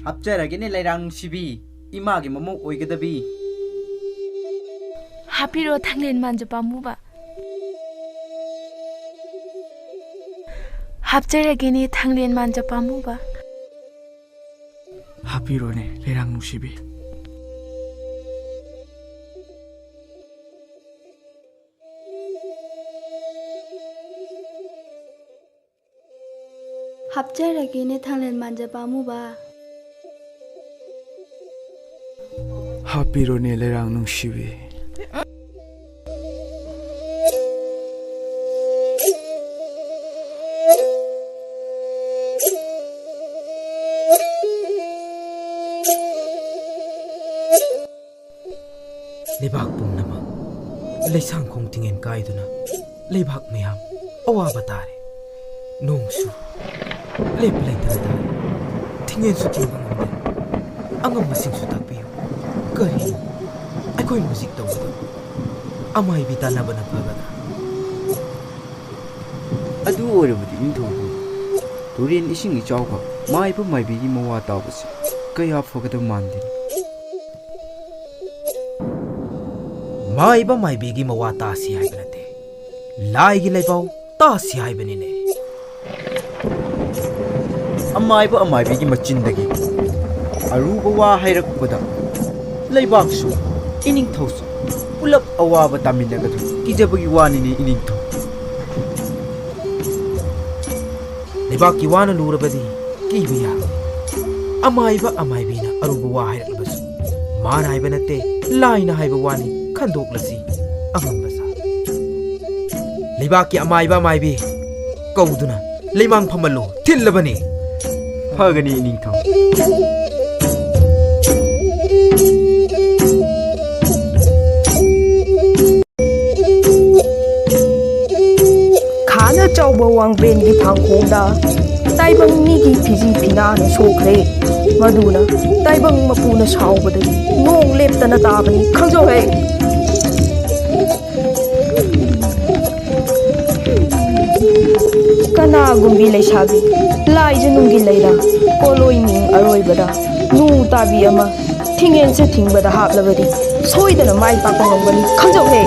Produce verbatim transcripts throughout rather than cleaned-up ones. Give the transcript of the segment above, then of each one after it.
ꯍꯥꯞꯆꯔꯒꯦꯅꯦ ꯂꯩꯔꯥꯡ ꯅꯨꯡꯁꯤꯕꯤ, ꯏꯃꯥꯒꯤ ꯃꯃꯧ ꯑꯣꯏꯒꯗꯕꯤ꯫ ꯍꯥꯞꯄꯤꯔꯣ ꯊꯥꯡꯂꯦꯟ ꯃꯥꯟꯖ ꯄꯥꯝꯃꯨꯕ꯫ ꯍꯥꯞꯆꯔꯒꯦꯅꯦ ꯊꯥꯡꯂꯦꯟ ꯃꯥꯟꯖ ꯄꯥꯝꯃꯨꯕ꯫ ꯍꯥꯞꯄꯤꯔꯣꯅꯦ ꯂꯩꯔꯥꯡ ꯅꯨꯡꯁꯤꯕꯤ꯫ ꯍꯥꯞꯆꯔꯒꯦꯅꯦ ꯊꯥꯡꯂꯦꯟ ꯃꯥꯟꯖ ꯄꯥꯝꯃꯨꯕ꯫ ꯍꯥꯞꯄꯤꯔꯣꯅꯦ ꯂꯩꯔꯥꯡ ꯅꯨꯡꯁꯤꯕꯤ꯫ ꯂꯩꯕꯥꯛ ꯄꯨꯝꯅꯃꯛ ꯂꯩꯁꯥꯡꯈꯣꯡ ꯊꯤꯡꯉꯦꯟ ꯀꯥꯏꯗꯨꯅ ꯂꯩꯕꯥꯛ ꯃꯌꯥꯝ ꯑꯋꯥꯕ ꯇꯥꯔꯦ꯫ ꯅꯣꯡꯁꯨ ꯂꯦꯞꯄ ꯂꯩꯇꯅ ꯇꯥꯔꯦ꯫ ꯊꯤꯡꯉꯦꯟꯁꯨ ꯊꯤꯡꯕ ꯉꯝꯗꯦ꯫ ꯑꯉꯝꯕꯁꯤꯡꯁꯨ ꯇꯥꯛꯄꯤꯌꯨ꯫ ꯀꯔꯤꯅꯣ ꯑꯩꯈꯣꯏꯅ ꯍꯧꯖꯤꯛ ꯇꯧꯒꯗꯕ? ꯑꯃꯥꯏꯕꯤ ꯇꯥꯟꯅꯕꯅ ꯐꯒꯗ꯭ꯔꯥ? ꯑꯗꯨ ꯑꯣꯏꯔꯕꯗꯤ ꯏꯅꯤꯡꯊꯧ, ꯇꯨꯔꯦꯟ ꯏꯁꯤꯡ ꯏꯆꯥꯎꯒ ꯃꯥꯏꯕ ꯃꯥꯏꯕꯤꯒꯤ ꯃꯋꯥ ꯇꯥꯕꯁꯤ ꯀꯌꯥ ꯐꯒꯗꯕ ꯃꯥꯟꯗꯦ꯫ ꯃꯥꯏꯕ ꯃꯥꯏꯕꯤꯒꯤ ꯃꯋꯥ ꯇꯥꯁꯤ ꯍꯥꯏꯕ ꯅꯠꯇꯦ, ꯂꯥꯏꯒꯤ ꯂꯩꯕꯥꯎ ꯇꯥꯁꯤ ꯍꯥꯏꯕꯅꯤꯅꯦ꯫ ꯑꯃꯥꯏꯕ ꯑꯃꯥꯏꯕꯤꯒꯤ ꯃꯆꯤꯟꯗꯒꯤ ꯑꯔꯨꯕ ꯋꯥ ꯍꯥꯏꯔꯛꯄꯗ ꯂꯩꯕꯥꯛꯁꯨ ꯏꯅꯤꯡꯊꯧꯁꯨ ꯄꯨꯂꯞ ꯑꯋꯥꯕ ꯇꯥꯃꯤꯟꯅꯒꯗ꯭ꯔꯥ ꯀꯤꯖꯕꯒꯤ ꯋꯥꯅꯤꯅꯦ ꯏꯅꯤꯡꯊꯧ꯫ ꯂꯩꯕꯥꯛꯀꯤ ꯋꯥꯅ ꯂꯨꯔꯕꯗꯤ ꯀꯤꯕ ꯌꯥꯔꯣꯏ꯫ ꯑꯃꯥꯏꯕ ꯑꯃꯥꯏꯕꯤꯅ ꯑꯔꯨꯕ ꯋꯥ ꯍꯥꯏꯔꯛꯂꯕꯁꯨ ꯃꯥꯅ ꯍꯥꯏꯕ ꯅꯠꯇꯦ, ꯂꯥꯏꯅ ꯍꯥꯏꯕ ꯋꯥꯅꯤ, ꯈꯟꯗꯣꯛꯂꯁꯤ ꯑꯉꯝꯕ ꯁꯥ꯫ ꯂꯩꯕꯥꯛꯀꯤ ꯑꯃꯥꯏꯕ ꯑꯃꯥꯏꯕꯤ ꯀꯧꯗꯨꯅ ꯂꯩꯃꯥꯡ ꯐꯝꯍꯜꯂꯨ, ꯊꯤꯜꯂꯕꯅꯤ꯫ ꯐꯒꯅꯤ ꯏꯅꯤꯡꯊꯧ꯫ ꯈꯥꯅ ꯆꯥꯎꯕ ꯋꯥꯡꯕ꯭ꯔꯦꯟꯒꯤ ꯐꯥꯡꯈꯣꯡꯗ ꯇꯥꯏꯕꯪ ꯃꯤꯒꯤ ꯐꯤꯖꯤ ꯐꯤꯅꯥꯅ ꯁꯣꯛꯈ꯭ꯔꯦ꯫ ꯃꯗꯨꯅ ꯇꯥꯏꯕꯪ ꯃꯄꯨꯅ ꯁꯥꯎꯕꯗꯒꯤ ꯅꯣꯡ ꯂꯦꯞꯇꯅ ꯇꯥꯕꯅꯤ, ꯈꯪꯖꯧꯍꯦ꯫ ꯅꯥꯒꯨꯝꯕꯤ ꯂꯩꯁꯥꯕꯤ, ꯂꯥꯏꯖ ꯅꯨꯡꯒꯤ ꯂꯩꯔꯥ, ꯀꯣꯂꯣꯏ ꯃꯤꯡ ꯑꯔꯣꯏꯕꯗ, ꯅꯨ ꯇꯥꯕꯤ ꯑꯃ, ꯊꯤꯡꯉꯦꯟꯁꯦ ꯊꯤꯡꯕꯗ ꯍꯥꯞꯂꯕꯗꯤ, ꯁꯣꯏꯗꯅ ꯃꯥꯏ ꯄꯥꯛꯄ ꯉꯝꯒꯅꯤ꯫ ꯈꯪꯖꯧꯍꯦ!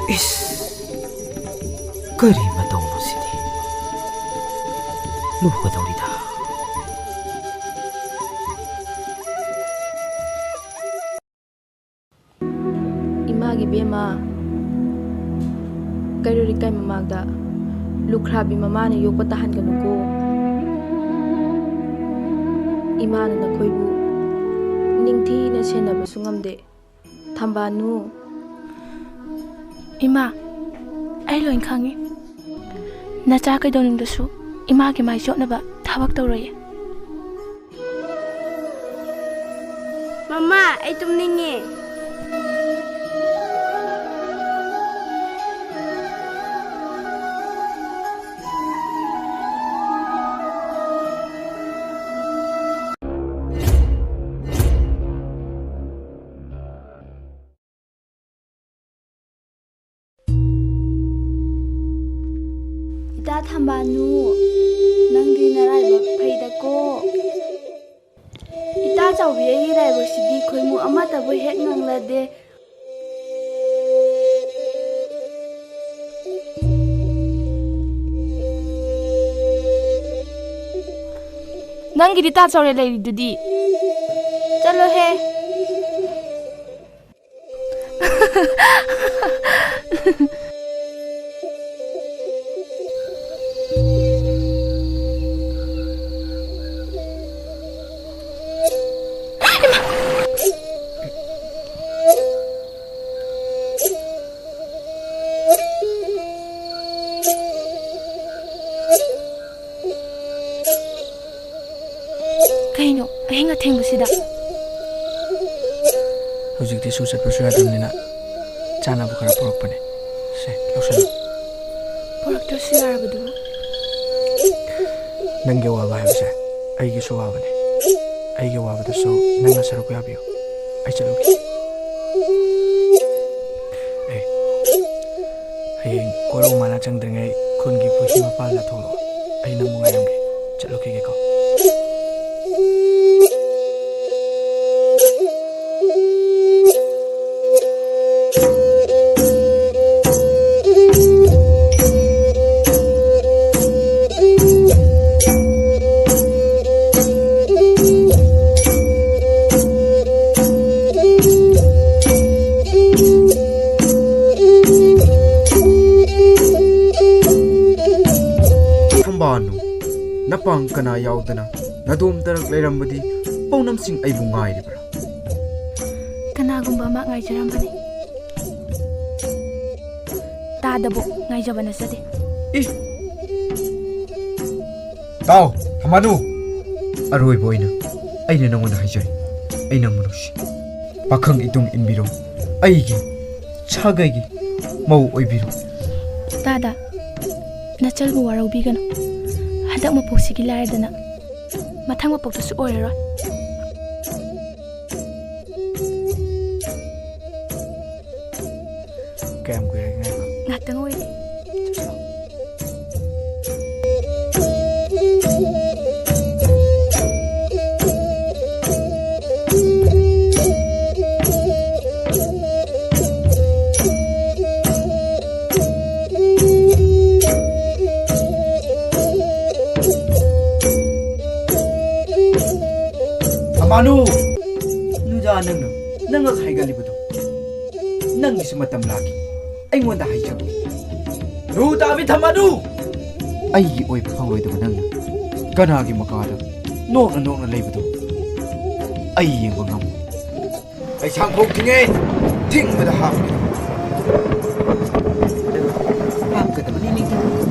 ꯏꯁ, ꯀꯔꯤ ꯃꯇꯧꯅꯣ ꯁꯤꯗꯤ? ꯂꯨꯒꯗꯧꯔꯤꯗ꯫ ꯏꯃꯥꯒꯤ ꯕꯦꯝꯃ, ꯀꯩꯔꯣꯜ ꯏꯀꯥꯏ ꯃꯃꯥꯡꯗ ꯂꯨꯈ꯭ꯔꯥꯕꯤ ꯃꯃꯥꯅ ꯌꯣꯛꯄ ꯇꯥꯍꯟꯒꯅꯨꯀꯣ꯫ ꯏꯃꯥꯅ ꯅꯈꯣꯏꯕꯨ ꯅꯤꯡꯊꯤꯅ ꯁꯦꯟꯅꯕꯁꯨ ꯉꯝꯗꯦ꯫ ꯊꯝꯕꯥꯜꯅꯨ꯫ ꯏꯃꯥ, ꯑꯩ ꯂꯣꯏ ꯈꯪꯉꯤ꯫ ꯅꯆꯥ ꯀꯩꯗꯧꯅꯨꯡꯗꯁꯨ ꯏꯃꯥꯒꯤ ꯃꯥꯏ ꯆꯣꯠꯅꯕ ꯊꯕꯛ ꯇꯧꯔꯣꯏꯌꯦ꯫ ꯃꯃꯥ, ꯑꯩ ꯇꯨꯝꯅꯤꯡꯉꯦ꯫ ꯏꯇꯥ ꯊꯝꯕꯥꯜꯅꯨ, ꯅꯪꯗꯤ ꯅꯔꯥꯏꯕꯛ ꯐꯩꯗꯀꯣ꯫ ꯏꯇꯥ ꯆꯥꯎꯕꯤ, ꯑꯩꯒꯤ ꯂꯥꯏꯕꯛꯁꯤꯗꯤ ꯈꯣꯏꯃꯨ ꯑꯃꯠꯇꯕꯨ ꯍꯦꯛ ꯉꯪꯂꯗꯦ꯫ ꯅꯪꯒꯤꯗꯤ ꯇꯥ ꯆꯥꯎꯔꯦ ꯂꯩꯔꯤꯗꯨꯗꯤ꯫ ꯆꯠꯂꯣꯍꯦ꯫ ꯀꯩꯅꯣ ꯑꯍꯤꯡ ꯑꯊꯦꯡꯕꯁꯤꯗ? ꯍꯧꯖꯤꯛꯇꯤ ꯁꯨ ꯆꯠꯄꯁꯨ ꯌꯥꯗ꯭ꯔꯕꯅꯤꯅ ꯆꯥꯅꯕ ꯈꯔ ꯄꯨꯔꯛꯄꯅꯦ꯫ ꯁꯦ, ꯂꯧꯁꯜꯂꯣ꯫ ꯄꯨꯔꯛꯇ꯭ꯔꯁꯨ ꯌꯥꯔꯕꯗꯨꯕꯨ? ꯅꯪꯒꯤ ꯑꯋꯥꯕ ꯍꯥꯏꯕꯁꯦ ꯑꯩꯒꯤꯁꯨ ꯑꯋꯥꯕꯅꯦ꯫ ꯑꯩꯒꯤ ꯑꯋꯥꯕꯗꯁꯨ ꯅꯪꯅ ꯁꯔꯨꯛ ꯌꯥꯕꯤꯌꯨ꯫ ꯑꯩ ꯆꯠꯂꯨꯒꯦ꯫ ꯑꯦ, ꯀꯣꯔꯧ ꯃꯥꯅ ꯆꯪꯗ꯭ꯔꯤꯉꯩ ꯈꯨꯟꯒꯤ ꯄꯨꯈ꯭ꯔꯤ ꯃꯄꯥꯜꯗ ꯊꯣꯛꯂꯛꯑꯣ꯫ ꯑꯩ ꯅꯪꯕꯨ ꯉꯥꯏꯔꯝꯒꯦ꯫ ꯆꯠꯂꯨꯈꯤꯒꯦꯀꯣ꯫ ꯊꯝꯕꯥꯜꯅꯨ, ꯅꯄꯥꯡ ꯀꯅꯥ ꯌꯥꯎꯗꯅ ꯅꯗꯣꯝ ꯇꯔꯛ ꯂꯩꯔꯝꯕꯗꯤ ꯄꯥꯎꯅꯝꯁꯤꯡ ꯑꯩꯕꯨ ꯉꯥꯏꯔꯤꯕ꯭ꯔꯥ? ꯀꯅꯥꯒꯨꯝꯕ ꯑꯃ ꯉꯥꯏꯖꯔꯝꯕꯅꯤ꯫ ꯇꯥꯗꯕꯨ ꯉꯥꯏꯖꯕ ꯅꯠꯆꯗꯦ꯫ ꯏ! ꯇꯥꯎ, ꯊꯝꯕꯥꯜꯅꯨ! ꯑꯔꯣꯏꯕ ꯑꯣꯏꯅ ꯑꯩꯅ ꯅꯉꯣꯟꯗ ꯍꯥꯏꯖꯔꯤ, ꯑꯩ ꯅꯪꯕꯨ ꯅꯨꯡꯁꯤ꯫ ꯄꯥꯈꯪ ꯏꯇꯨꯡ ꯏꯟꯕꯤꯔꯣ, ꯑꯩꯒꯤ ꯁꯥꯒꯩꯒꯤ ꯃꯧ ꯑꯣꯏꯕꯤꯔꯣ꯫ ꯇꯥꯗ, ꯅꯆꯜꯕꯨ ꯋꯥꯔꯧꯕꯤꯒꯅꯨ꯫ ꯍꯟꯗꯛ ꯃꯄꯣꯛꯁꯤꯒꯤ ꯂꯥꯏꯔꯗꯅ ꯃꯊꯪ ꯃꯄꯣꯛꯇꯁꯨ ꯑꯣꯏꯔꯔꯣꯏ꯫ ꯀꯌꯥꯝ ꯀꯨꯏꯔꯒꯦ ꯉꯥꯏꯕ? ꯉꯥꯛꯇꯪ ꯑꯣꯏꯔꯦ꯫ ꯑꯃꯥꯅꯨ! ꯅꯨꯡꯗꯥꯡ ꯅꯪꯅ, ꯅꯪꯅ ꯍꯥꯏꯒꯠꯂꯤꯕꯗꯣ, ꯅꯪꯒꯤꯁꯨ ꯃꯇꯝ ꯂꯥꯛꯈꯤ꯫ ꯑꯩꯉꯣꯟꯗ ꯍꯥꯏꯖꯕ꯫ ꯂꯨ ꯇꯥꯕꯤ ꯊꯝꯃꯅꯨ! ꯑꯩꯒꯤ ꯑꯣꯏꯕ ꯐꯪꯂꯣꯏꯗꯕ ꯅꯪꯅ ꯀꯅꯥꯒꯤ ꯃꯀꯥꯗ ꯅꯣꯛꯅ ꯅꯣꯛꯅ ꯂꯩꯕꯗꯣ ꯑꯩ ꯌꯦꯡꯕ ꯉꯝꯃꯣꯏ꯫ ꯂꯩꯁꯥꯡ ꯐꯥꯎ ꯊꯤꯡꯉꯦ, ꯊꯤꯡꯕꯗ ꯍꯥꯞꯀꯦ꯫ ꯍꯥꯞꯀꯗꯕꯅꯤ, ꯅꯤꯡꯊꯧ꯫